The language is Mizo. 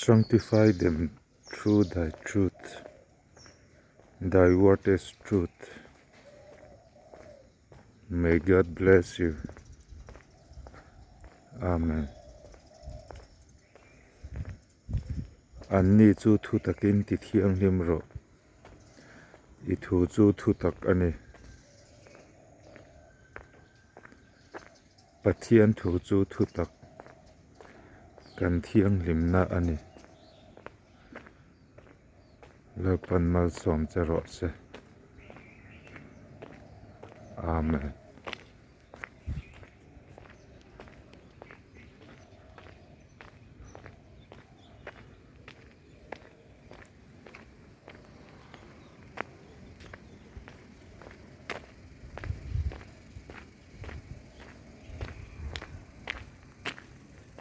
Sanctify them through thy truth, thy word is truth. May God bless you. Amen. Anni chu thu takin ti thianghlim rawh. I thu chu thu tak a ni. Pathian thu chu thu tak kan thianghlimna a ni. Lalpan malsawm che rawh se. Amen.